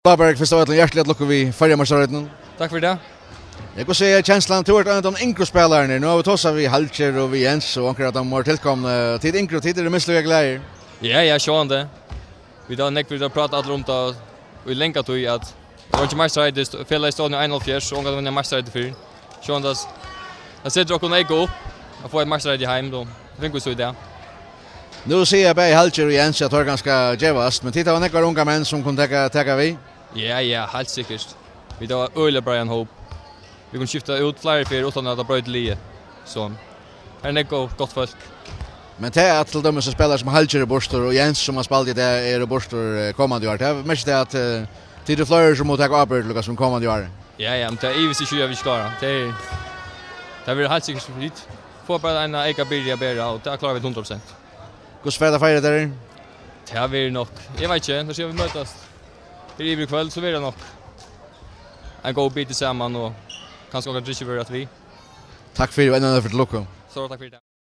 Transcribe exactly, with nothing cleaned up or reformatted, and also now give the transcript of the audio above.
Páll Berg, fyrst av øllum hjartaliga til lukku við Føroyameistaraheitið. Takk fyri tað. Ja, hvussu er kenslan? Tú ert ein av teimum yngru spælarunum. Nú hava vit tosað við Hallgerð og við Jens og onkrar av teimum tilkomnu. Tit yngru, tit eru minst líka glaðir. Ja, ja, sjálvandi. Vit hava nógv, vit hava prátað allir um tað í langa tíð, at tað var ikki meistaraheiti, st-, felagið stóð í einoghálvfjerðs, og ongantíð vunnið meistaraheiti fyrr. Sjálvandi, tað setir okkum eyka upp at fáa eitt meistaraheiti heim, og fingu vit so í dag. Nú siga bæði Hallgerð og Jens at teir kanska gevast, men tit hava nógvar ungar menn sum kunnu taka, taka við. Ja, ja, heilt sikkurt. Vit hava øgiliga breiðan hóp. Vit kunnu skifta út fleiri ferðir uttan at tað broytir liðið. So, her er nógv gott fólk. Men tað at til dømis ein spælara sum Hallgerð er burtur, og Jens, sum hann spældi í dag, er burtur, eh, komandi ár, tað merkir tað at, eh, tit eru fleiri sum mugu taka ábyrgd, líka sum komandi ár. Ja, ja, men tað ivist ikki í, at vit ikki klára. Tað er, tað verður heilt sikkurt, vit fáa bara eina eyka byrðu at bera, og tað klára vit hundrað prosent. Hvussu fer tað at feira tær? Tað verður nokk. Eg veit ikki, nú skal vit møtast her yvir í kvøld, so verður tað nokk ein góð biti saman og kanska okkurt drykkjuvørur aftur við. Takk fyri, og enn einaferð til lukku. So, takk fyri tað.